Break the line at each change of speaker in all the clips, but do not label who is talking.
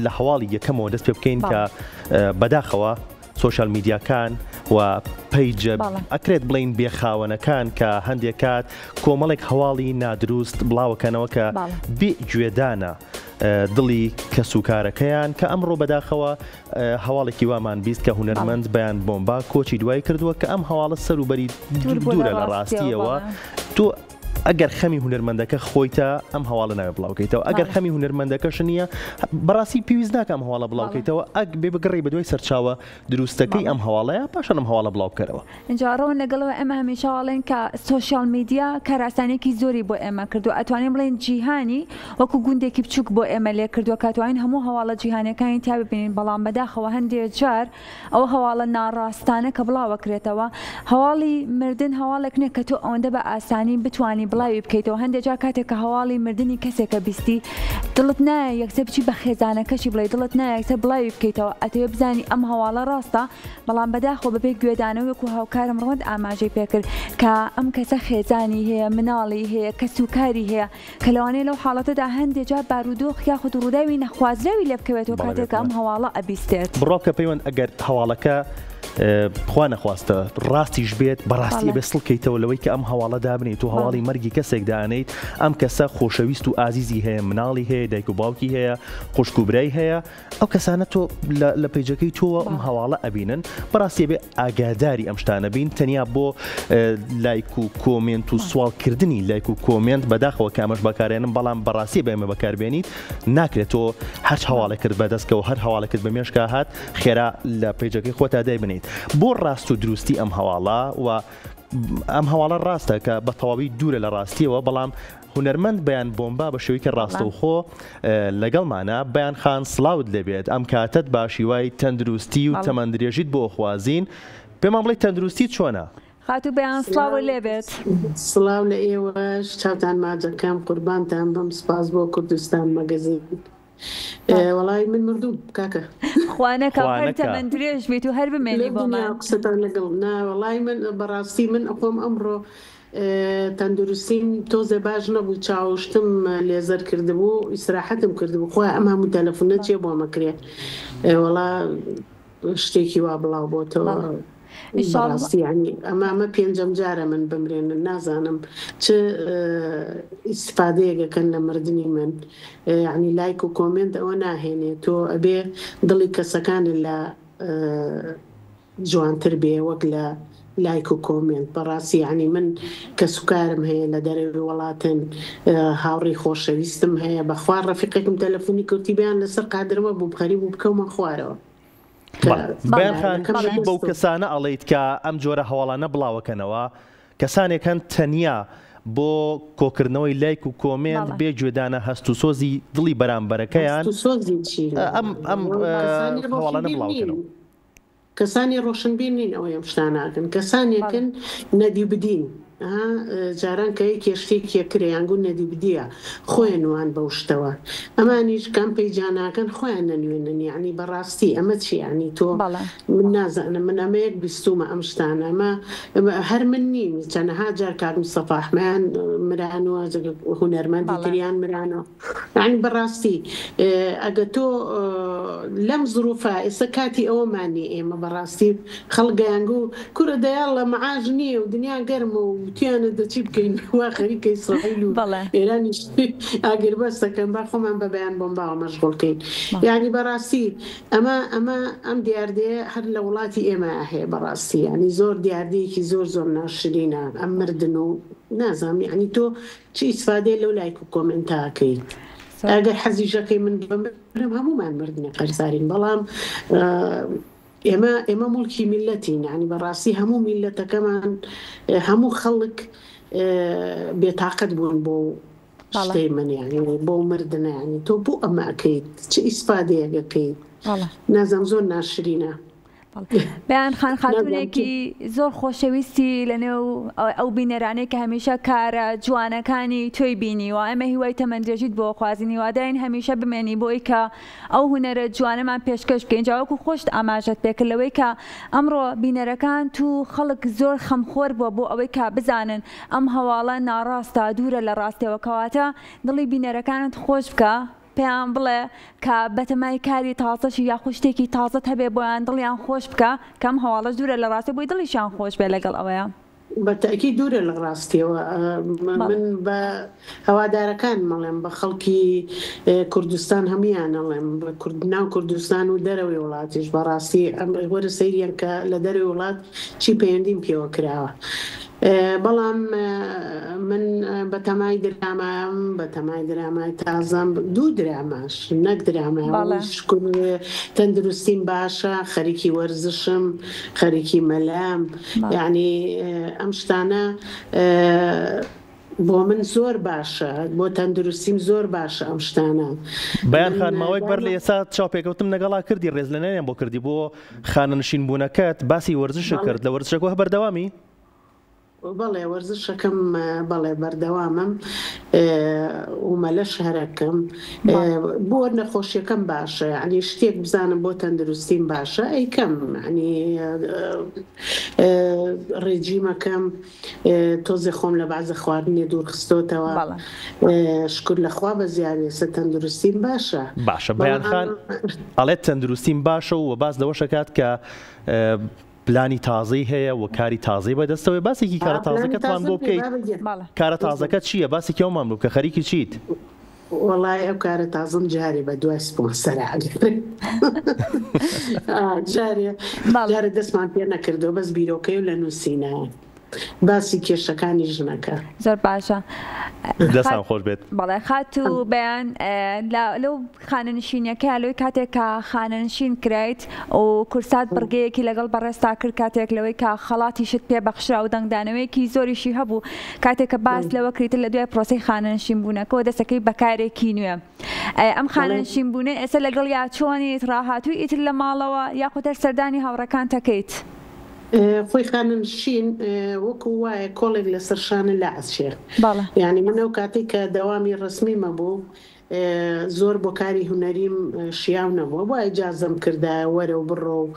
لە هەواڵی یەکەمەوە دەست پێ بکەین کە بەداخەوە سۆشیال میدیاکان و پەیجە ئەکرێت بڵین بێخاوەنەکان کە هەندێک کات کۆمەڵێک هەواڵی نادروست بڵاوەکەنەوە کە بێ گوێدانە دڵی کەسوکارەکەیان کە ئەمڕۆ بەداخەوە هەواڵێکی وامان 20 کە هونەرمەند بەیان بۆمبا کۆچی دوای کردووە کە ئەم هەواڵە سەروبەری دوورە لە ڕاستیەوە تۆ ئەگەر خەمی هونەرمەندەکە خۆیتە ئەم هەواڵە ناوێ بڵاوکەیتەوە ئەگەر خەمی هونەرمەندەکەش نییە بەڕاستی پێویست ناکە ئەم هەواڵە بڵاوکەیتەوە ئەگ بێ بگەڕێی بەدوای سەرچاوە دروستەکەی ئەم هەواڵەیە پاشان ئەم هەواڵە بڵاو بکەرەوە.
ئینجا ڕەوەند لەگەڵەوە ئێمە هەمیشە ئەڵێن کە سۆشیال میدیا کارئاسانیەکی زۆری بۆ ئێمە کردووە ئەتوانین بڵێین جیهانی وەکو گوندێکی بچووک بۆ ئێمە لێ کردووە کە توانین هەموو هەواڵە جیهانیەکانی تیا ببینین بەڵام بەداخەوە هەندێ جار ئەو هەواڵە ناڕاستانە کە بڵاوەکرێتەوە، هەواڵی مردن هەواڵێک نیە کە تۆ ئەوەندە بە ئاسانی بتوانی بڵاوی بکەیتەوە، هەندێک جار کاتێک کە هەواڵی مردنی کەسێکە بیستی دڵت نایە یەکسەر بچی بە خێزانەکەشی بڵێی، دڵت نایە یەکسەر بڵاوی بکەیتەوە، ئەتەوێ بزانی ئەم هەواڵە ڕاستە، بەڵام بەداخەوە بەبێ گوێدانەوە وەکو هاوکارم ڕەوەند ئاماژەی پێکرد کە ئەم کەسە خێزانی هەیە، مناڵی هەیە، کەسوکاری هەیە، کە لەوانەیە لەو حاڵەتەدا هەندێ جار بارودۆخ یاخود ڕووداوی نەخوازراوی لێ بکەوێتەوە کاتێک کە ئەم هەواڵە ئەبیستێت.
بڕوا بکە پەیوەند ئەگەر هەواڵەکە خوا نەخواستە ڕاستیش بێت بەڕاستی ئەبێ سڵ کەیتەوە لەوەی کە ئەم هەواڵە دابنێیت و هەواڵی مەرگی کەسێک دانێیت ئەم کەسە خۆشەویست و ئازیزی هەیە مناڵی هەیە دایک و باوکی هەیە خوشک و برای هەیە ئەو کەسانە تۆ لە پەیجەکەی تۆوە ئەم هەواڵە ئەبینن بەڕاستی بێ ئاگاداری ئەم شتانە بین تەنیا بۆ لایک و کۆمێنت و سواڵکردنی لایک و کۆمێنت بەداخەوە کە ئەمەش بەکارێنم بەڵام بەڕاستی بە ئێمە بەکاربێنیت ناکرێت تۆ هەر هەواڵێک کرد بەدەستکەوە هەر هەواڵێکت بە مێشکا هات خێرا لە پەیجەکەی خۆتا دایبنیت بۆ ڕاست و دروستی ئەم هەواڵە و ئەم هەواڵە ڕاستە کە بە تەواوی دوورە لە ڕاستیەوە بەڵام هونەرمەند بەیان بۆمبا بە شێوەیەکی ڕاستەوخۆ لەگەڵمانە، بەیان خان سڵاوت لێبێت، ئەم کاتەت باش هیوای تەندروستی و تەمەن درێژیت بۆ ئەخوازین، پێمان بڵێ تەندروستیت چۆنە؟
خاتوو بەیان سڵاوت لێبێت.
سڵاو لە ئێوەش چاوتان ماچەکەم قوربانتان بم سپاس بۆ کوردستان مەگەزین. وەڵای من مردووم کاکە.
خوا نەکا هەر تەمەن درێژ بیت و هەر بمێنی بۆمان.
قسەتان لەگەڵ نا وەڵای من بەڕاستی من خۆم ئەمڕۆ تەندروستیم تۆزێ باش نەبوو چاوشتم لێزەر کردبوو ئیسراحەتم کردبوو خوا ئەم هەموو تەلەفونە چیە بۆ مەکرێ وەڵا شتێکی وا بڵاو بۆتەوە بەڕاستی یانی ئەمە ئەمە پێنجەم جارە من بمرێنن نازانم چ ئیسفادەیەک ئەکەن لە مردنی من یانی لایک و کۆمێنت ئەوە ناهێنێ تۆ ئەبێ دڵی کەسەکانت لە جوانتر بێ وەک لە لایک و کۆمێنت بەڕاستی یانی من کەسوکارم هەیە لە دەرەوی وەڵاتن هاوڕێی خۆشەویستم هەیە بەخوا ڕەفیقێکم تەلەفونی کردی بەیان لەسەر قادرمە بووم خەریک بوو بکەومە خوارەوە.
بەیان خان چی بەو کەسانە ئەڵێیت کە ئەم جۆرە هەواڵانە بڵاوەکەنەوە؟ کەسانێک هەن تەنیا بۆ کۆکردنەوەی لایک و کۆمێنت بێ گوێدانە هەست و سۆزی دڵی بەرامبەرەکەیان ئەم ئەم هەواڵانە بڵاوکەنەوە.
کەسانی ڕۆشنبیر نین ئەوەی ئەم شتانە ئەکەن کەسانێکن نەدیبدین ها جاران کە یەکێ شتێکی ئەکرێ یان گوو نەدیبدیە خۆیان نوان بەو شتەوە ئەمانیش کام پەیجاناکەن خۆیان نەنوێنن یانی بەڕاستی ئەمە چیە یانی تۆ من نازانم من ئەمە یەک بیستومە ئەم شتانە ئەمە هەر من نیم چەنەها جار کاک مستەفا ئەحمەیان مرانوە هونەرمەندی تریان مرانوە. یەعنی بەڕاستی ئەگە تۆ لەم زروفە ئێستا کاتی ئەوەمان نیە ئێمە بەڕاستی خەڵک گەیانگو کورە دەیاڵە معاش نیە و دنیا گەرمە و وتیانە دەچی بکەین وا خەریکە ئیسرائیل و ئێرانیش ئاگربەست دەکەن با خۆمان بە بەیان بۆمباوە مەشغوڵ کەین یەعنی بەڕاستی ئەمە ئەمە ئەم دیاردەیە هەر لە وڵاتی ئێمە هەیە بەڕاستی یەعنی زۆر دیاردەیەکی زۆر زۆر ناشرینە ئەم مردن و نازانم یەعنی تۆ چ ئیسفادەیە لەو لایک و کۆمێنتە ئەکەی ئەگەر حەزیش ئەکەی من بمرم هەموومان مردنی قەرزارین بەڵام ئێمە ئێمە موڵکی میلەتین یعنی بەڕاستی هەموو میلەتەکەمان هەموو خەڵک بێتاقەت بوون بۆ شتەی من یعنی بۆ مردنە یعنی تۆ بۆ ئەمە ئەکەیت چ ئیسفادەیەک ئەکەیت نازانم زۆر ناشرینە.
بەیان خان خاتونێکی زۆر خۆشەویستی لە نێو ئەو بینەرانەی کە هەمیشە کارە جوانەکانی تۆی بینیوە ئێمە هیوای تەمەندرێژیت بۆ خوازین هیوادارین هەمیشە بمێنی بۆی کە ئەو هونەرە جوانەمان پێشکەش بکەین جا وەکو خۆشت ئاماژەت پێکرد لەوەی کە ئەمڕۆ بینەرەکان تو خەڵک زۆر خەمخۆر بووە بۆ ئەوەی کە بزانن ئەم هەواڵە ناڕاستە دوورە لە ڕاستیەوە کەواتە دڵی بینەرەکانت خۆش بکە. پێیان بڵێ کە بەتەمای کاری تازەشی یاخود شتێکی تازەت هەبێ بۆیان دڵیان خۆش بکا کە ئەم هەواڵەش دوورە لە ڕاستی بۆی دڵیشیان خۆش بێ لەگەڵ ئەوەیا.
بە تەئکید دوورە لە ڕاستیەوە.
بەڵێ.
من بە هەوادارەکانم ئەڵێم، بە خەڵکی کوردستان هەموویان ئەڵێم، بە کورد ناو کوردستان و دەرەوەی وڵاتیش بەڕاستی وەرە سەیریان کە لە دەرەوەی وڵات چی پەیوەندیم پێوە کراوە. بەڵام من بەتەمای درامایم، بەتەمای درامای تازەم، دوو دراماش نەک درامای
بەڵێ.
شکر تەندروستیم باشە، خەریکی وەرزشم، خەریکی مەلام،
بەڵێ.
یەعنی ئەم شتانە بۆ من زۆر باشە، بۆ تەندروستیم زۆر باشە ئەم شتانە.
بەیان
من
خان ماوەیەک بەر لە
دایمە
ئێستا چاوپێکەوتنم لەگەڵا کردی ڕێزلێنانیان بۆ کردی بۆ خانەنشین بوونەکەت باسی وەرزشت
بەڵێ.
کرد لە وەرزشەکەوه بەردەوامی؟
بەڵێ وەرزشەکەم بەڵێ بەردەوامم و مەلەش هەرەکەم
بەڵێ.
بۆ نەخۆشیەکەم باشە یعنی شتێک بزانم بۆ تەندروستیم باشە ئەیکەم یعنی ڕێجیمەکەم تۆزێ خۆم لە بەعزە خواردنێ دوور خستۆتەوە
بەڵێ.
شکر لە خوا بە زیاد ئێستا تەندروستیم باشە
باشە بەیان
بەڵام
خان ئەڵێت تەندروستیم باشە و باس لەوەشەکات کە پلانی تازەی هەیە و کاری تازەی بەدەستەوەیە باسێکی کارە
پلانی
تازەکەتمان
تازەم
بۆ
هەیە
بکەیت
بابە گیان
بەڵێ.
کارە تازەکە چییە باسێکی ئەومان بۆ بکە خەریکی چیت؟
وەڵای ئەو کارە تازەم جارێ بە دوای سپۆنسەرا ئەگەڕێم جارێ
بەڵێ.
جارێ دەستمان پێ نەکردووە بەس بیرۆکەی و لە نووسینایە باسی کێشەکانی ژنەکە.
زۆر باشە
دەستان خۆش بێت.
بەڵێ خاتوو بەیان لەو خانەنشینیەکە لەوەی کاتێک کە خانەنشین کرایت و کورسات بڕگەیەکی لەگەڵ بەڕێزتا کرد کاتێک لەوەی کە خەڵاتیشت پێ بەخشرا و دەنگدانەوەیەکی زۆریشی هەبوو کاتێک کە باس لەوە کریتر لە دوای پرۆسەی خانەنشین بوونەکەوە دەستەکەی بەکارێکی نوێ ئەم خانەنشین بوونە ئێستا لەگەڵ یا چۆنیت ڕاهاتووی ئیتر لە ماڵەوە یاخود هەر سەردانی هاوڕێکانتەکەیت؟
خۆی خانەنشین وەکو وایە کۆڵێک لەسەر شانە لائەچێ
بەڵێ.
یانی من ئەو کاتەی کە دەوامی ڕەسمیم هەبوو زۆر بۆ کاری هونەریم شیاو نەبوو ئەبوایە ئیجازەم کردایە وەرە و بڕۆ و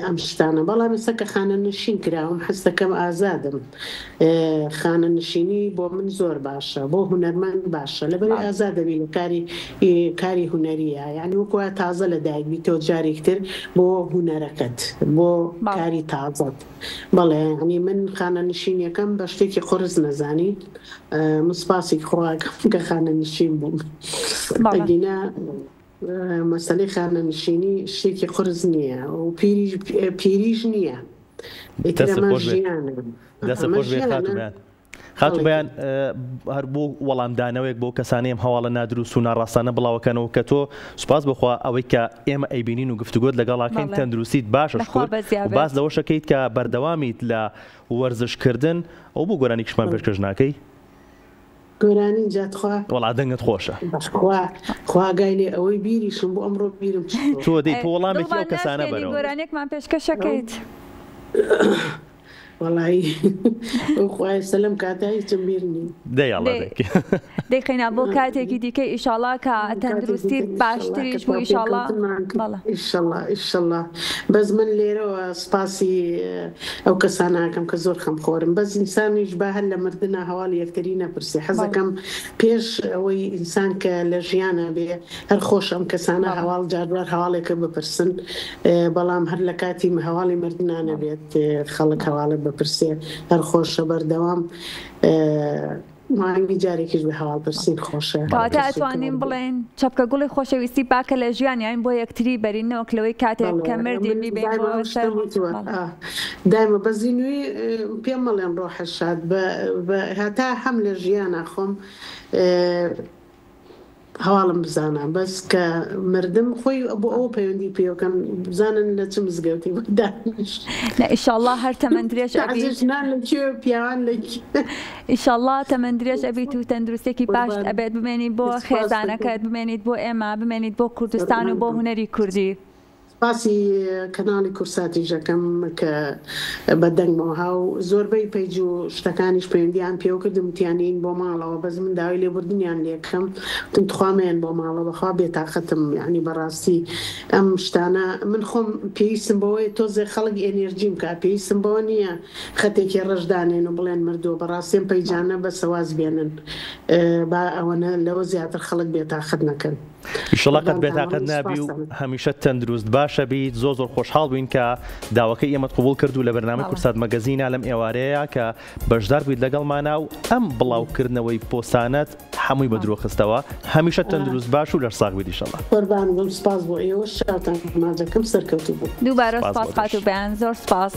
ئەم شتانە بەڵام ئێستا کە خانەنشین کراوم حەز دەکەم ئازادم خانەنشینی بۆ من زۆر باشە بۆ هونەرمەند باشە لەبەرئەوەی
بەڵێ.
ئازاد دەبی لە کاری کاری هونەریە یانی وەکو وایە تازە لە دایک بیتەوە جارێکی تر بۆ هونەرەکەت بۆ
بەڵێ.
کاری تازەت بەڵێ یانی من خانەنشینیەکەم بە شتێکی قورس نەزانی من سوپاسی خواکەم کە خانەنشین بووم
بەڵێ.
ئەگینا مەسەلەی خانەنشینی شتێکی قورس نییە و پیریش پیریش نییە ئیتر
دەستت
ئەمە
خۆش بێت
ژیانە
دەستت
ئەمە
خۆش بێت خاتوو
ژیانە
بەیان خاتوو
بەڵێ
بەیان هەر بۆ وەڵامدانەوەیەک بۆ کەسانەی ئەم هەواڵە نادروست و ناڕاستانە بڵاوەکەنەوە کە تۆ سوپاس بۆ خوا ئەوەی کە ئێمە ئەیبینین و گفتوگۆت لەگەڵاکەین
بەڵێ
تەندروستیت باشە
لە خوا
شکور
بەزیا
و
بێت.
باس لەوەشەکەیت کە بەردەوامیت لە وەرزش کردن ئەو بۆ گۆرانیکشمان پێشکەش ناکەی؟
گۆرانی جا تخوا.
وەڵا دەنگت خۆشە.
بەخوا خوا ئاگای لێ ئەوەی بیریشم بوو ئەمڕۆ بیرم چووەوە.
تۆ دەی تۆ وەڵامێکی
دڵمان
ئەو کەسانە
ناشکێنی
بەرەوە.
گۆرانیەکمان پێشکەشەکەیت.
وەڵایی ئەو خوایە سەلەم کاتە هیچم بیر نی.
دەی یاڵا
دەی
دەی.
دەی قەینا بۆ کاتێکی دیکە ئیشاڵا کە
کاتێکی
تەندروستیت
تر ئیشەڵا کە
باشتریش بوو ئیشاڵا
چاوپێکەوتنمان کرد
بەڵێ.
ئیشەڵا ئیشەڵا بەس من لێرەوە سپاسی ئەو کەسانە ئەکەم کە زۆر خەمخۆرن بەس ئینسانیش با هەر لە مردنا هەواڵی یەکتری نەپرسێ
بەڵێ.
حەزەکەم پێش ئەوەی ئینسان کە لە ژیانا بێ هەر خۆشە ئەم کەسانە
بەڵێ.
هەواڵ جار جار هەواڵێکە بپرسن بەڵام هەر لە کاتی هەواڵی مردنا
بەڵێ.
نەبێت خەڵک هەواڵێ بپرسێ هەر خۆشە بەردەوام مانگی جارێکیش بێ هەواڵ پرسین خۆشە.
کەواتە
کەس و
ئەتوانین
کار بێ.
بڵێین چەپکە گوڵی خۆشەویستی پاکە لە ژیانیان بۆ یەکتری بەرین نەوەک لەوەی کاتێک
بەڵێ
کە مردین
من
بیبەین
دایمە
بۆ
ئەو
سەر
شتەم وتووە
بەڵێ.
ئا دایمە بە زینووی پێم مەڵێن ڕۆحت شاد بە بە هەتا هەم لە ژیانا خۆم هەواڵم بزانە بەس کە مردم خۆی بۆ ئەوە پەیوەندی پێوەکەم بزانن لە چ مزگەوتی بۆ دانیشت.
نا ئیشەڵا هەر تەمەن درێژ
تەعزیە
ئەبیت.
ژنان لە کوێ پیاوان لە کوێ.
ئیشەڵا تەمەن درێژ ئەبیت و تەندروستێکی باشت
قوربان
ئەبێت بمێنیت بۆ
سپاست دەکەم.
خێزانەکەت بمێنیت بۆ ئێمە بمێنیت بۆ کوردستان و
قوربان
بۆ
بم.
هونەری کوردی.
سپاسی کەناڵی کورساتیش ئەکەم کە بە دەنگمەوە ها و زۆربەی پەیج و شتەکانیش پەیوەندیان پێوە کردم وتیان یەین بۆ ماڵەوە بەس من داوای لێبوردنیان لێکەم وتم تخوا مەیەن بۆ ماڵەوە بەخوا بێتاقەتم یانی بەڕاستی ئەم شتانە من خۆم پێویستم بەوەیە تۆزێ خەڵک ئێنێرجیم کا پێویستم بەوە نییە خەتێکی ڕەش دانێن و بڵێن مردووە بەڕاستی ئەم پەیجانە بەسە واز بێنن با ئەوەنە لەوە زیاتر خەڵک بێتاقەت نەکەن.
ئیشەڵا قەت بێتاقەت نابی و هەمیشە تەندروست باشە بیت زۆر زۆر خۆشحاڵ بووین کە داواکەی ئێمەت قبوڵ کرد و لە بەرنامەی کوردسات مەگەزینا لەم ئێوارەیە کە بەشدار بوویت لەگەڵمانا و ئەم بڵاوکردنەوەی پۆستانەت هەمووی بە درۆ خستەوە هەمیشە تەندروست باش و لەش ساغ بیت ئیشەڵا.
قوربان بم سپاس بۆ ئێوەش چاوتان ماچ دەکەم سەرکەوتوو بن.
دووبارە سپاس خاتوو بەیان زۆر سپاس.